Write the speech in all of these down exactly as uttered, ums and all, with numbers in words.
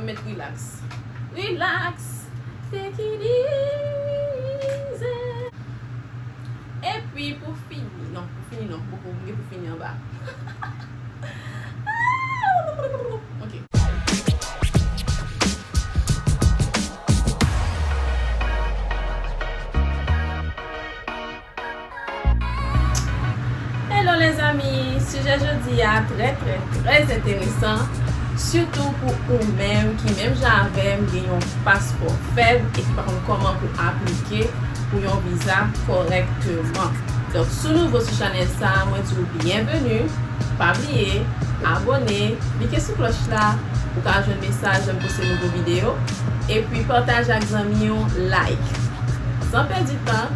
Met relax. Relax. Take it easy. Epi pou fini, non, pou fini non, poko, m gen pou fini anba. Ok. Hello les amis, sijè jodi a trè trè trè enteresan, sitou pou ou menm ki menm jan avè m gen yon paspò fèb e ki pa konn kòman pou aplike pou yon viza kòrèkteman. Donk si w nouvo sou chanèl sa a, mwen di w byenveni, pa bliye abòne, klike sou klòch la pou w ka jwenn mesaj lè m poste nouvo videyo, epi pataje ak zanmi w, like. San pèdi tan,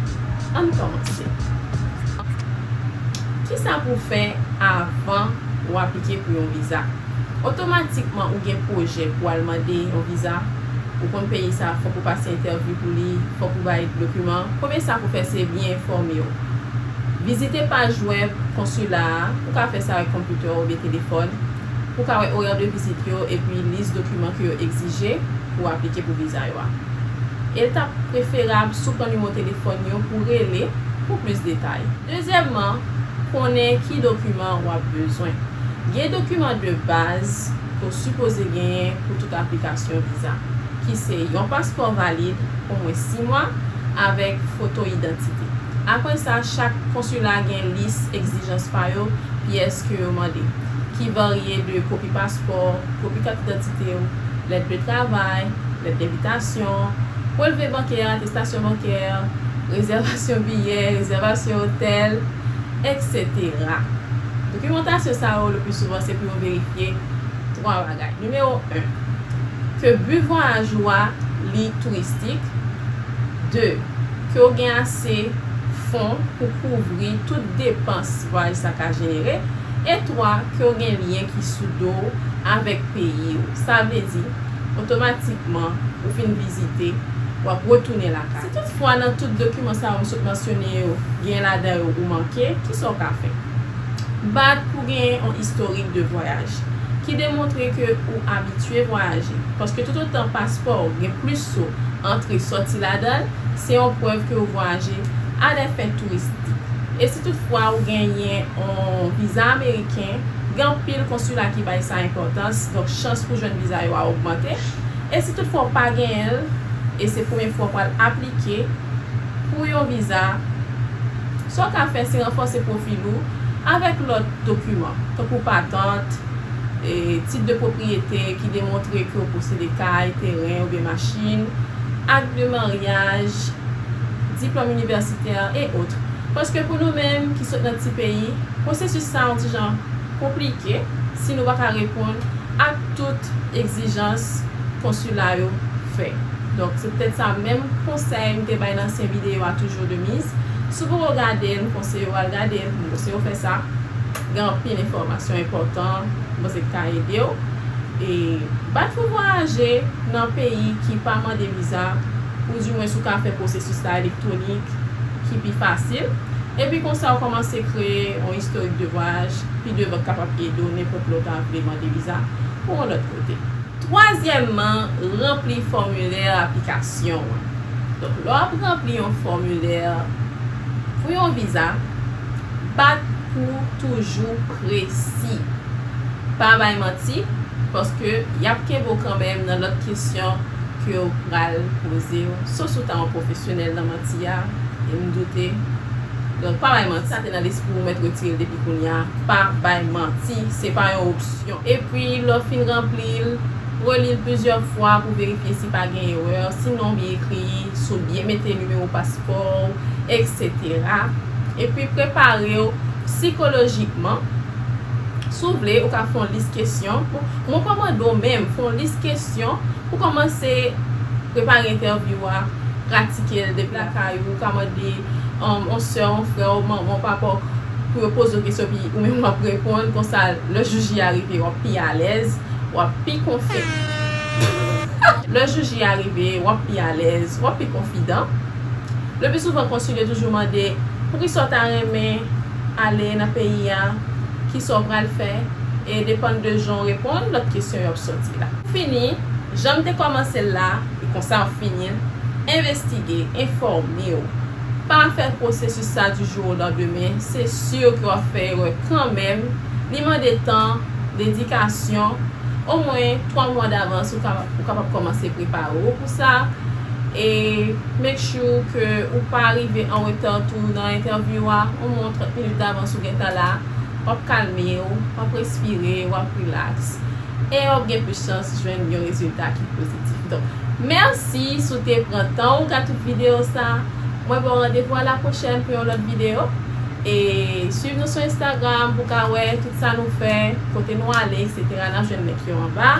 ann kòmanse. Kisa pou w fè avan w aplike pou yon viza? Otomatikman ou gen pwojè pou al mande yon viza. Ou konn peyi sa, fòk ou pase entèvyou pou li, fòk ou bay dokiman. Premye sa pou w fè se byen enfòme w. Vizite paj wèb konsila a, ou ka fè sa avèk konpitè w oubyen telefòn, pou w ka wè orè de vizit yo epi lis dokiman ke yo egzije pou w aplike pou viza yo a. E l t ap preferab si w pran nimewo telefòn yo pou w rele pou plis detay. Dezyèmman, konnen ki dokiman w ap bezwen. Gen dokiman de baz ke w sipoze genyen pou tout aplikasyon viza, ki se yon paspò valid omwen sis mwa avèk foto idantite. Apre sa, chak konsila gen lis egzijans pa yo, pyès ke yo mande, ki varye de kopi paspò, kopi kat idantite w, lèt de travay, lèt denvitasyon, relve bankè, atestasyon bankè, rezèvasyon biyè, rezèvasyon otèl, etsetera. Dokimantasyon sa yo, le pli souvan, se pou yo verifye twa bagay. Nimewo en, ke bi vwayaj ou a li touristik. De, ke w gen ase fon pou kouvri tout depans vwayaj sa ka jenere. E twa, ke w gen lyen ki sou do w avèk peyi w. Sa vle di, otomatikman, ou fin vizite, w ap retounen lakay. Si toutfwa nan tout dokiman sa yo m sot mansyone yo, gen ladan yo ou manke, kisa w ka fè? Bat pou gen yon istorik de vwayaj ki demontre ke ou abitye vwayaje. Paske toutotan paspò w gen plis so antre sòti ladan l, se yon prèv ke ou vwayaje a dè fen touristik. E si toutfwa ou genyen yon viza ameriken, gen anpil konsila ki bay sa enpòtans, donk chans pou jwenn viza yo a ogmante. E si toutfwa ou pa genyen l, e se premye fwa w pral aplike pou yon viza, sa w ka fè se ranfòse pwofil ou avèk lòt dokiman, tankou patant, e, tit de pwopriyete ki demontre ke w posede kay, teren oubyen machin, ak de maryaj, diplòm inivèsitè, e otre. Paske pou nou menm ki sot nan ti peyi, pwosesis sa a yon ti jan konplike si nou pa ka reponn ak tout egzijans konsila yo fè. Donk, se poutèt sa, menm konsèy m te bay nan ansyen videyo a, toujou de miz. Si w poko gade l, m konseye w al gade l, m konseye w fè sa. Gen anpil enfòmasyon enpòtan, m panse k ka ede w. E bat pou vwayaje nan peyi ki pa mande viza, oudimwens ou ka fè pwosesis la elektwonik, ki pi fasil. Epi konsa, w kòmanse kreye yon istorik de vwayaj, pi devan k kapab ede w nenpòt lè w ta vle mande viza pou yon lòt kote. Twazyèmman, ranpli fòmilè aplikasyon an. Donk, lè w ap ranpli yon fòmilè pou yon viza, bat pou toujou presi. Pa bay manti, paske y ap kenbe w kanmenm nan lòt kesyon ke yo pral poze w, sof si w ta yon pwofesyonèl nan manti a, e m doute. Donk, pa bay manti, sa te nan lespri w, mèt retire l depi kounye a, pa bay manti, se pa yon opsyon. Epi, lè w fin ranpli l, reli l plizyè fwa pou verifye si pa gen erè, sinon byen ekri, si w byen mete nimewo paspò w, etsetera. Epi, prepare w sikolojikman. Si w vle, ou ka fè yon lis kesyon. Bon, mwen kòmande w menm, fè yon lis kesyon pou kòmanse prepare entèvyou a, pratike l depi lakay ou, ou ka mande, um, yon sè, yon frè, yon manman, yon papa w pou yo poze w kesyon, epi ou menm w ap reponn, konsa, lè jou J a rive, w ap pi alèz, w ap pi konfi-, lè jou J a rive, w ap pi alèz, w ap pi konfidan. Le pli souvan, konsila yo toujou mande, poukisa w ta renmen ale nan peyi a, kisa w pral fè, e depann de jan w reponn, lòt kesyon yo ap sòti la. Pou fini, Jan m te kòmanse l la, e konsa m ap fini l, envestige, enfòme w. Pa fè pwosesis sa du jour au lendemain, se si ke w ap fè erè kanmenm. Li mande tan, dedikasyon, omwen twa mwa davans ou ka, ou kapab kòmanse prepare w pou sa. E make sure ke ou pa rive an reta tou nan entèvyou a, omwen trant minit davans ou gentan la, w ap kalme w, w ap respire, w ap relax. E w ap gen plis chans jwenn yon rezilta ki pozitif. Donk, mèsi si w te pran tan ou gade tout videyo sa. Mwen ba w randevou a la pwochèn pou yon lòt videyo. E swiv nou sou Instagram pou ka wè tout sa nou fè, kote nou ale, etsetera. N ap jwenn link yo anba.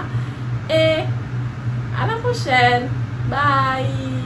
E a la pwochèn. Bye!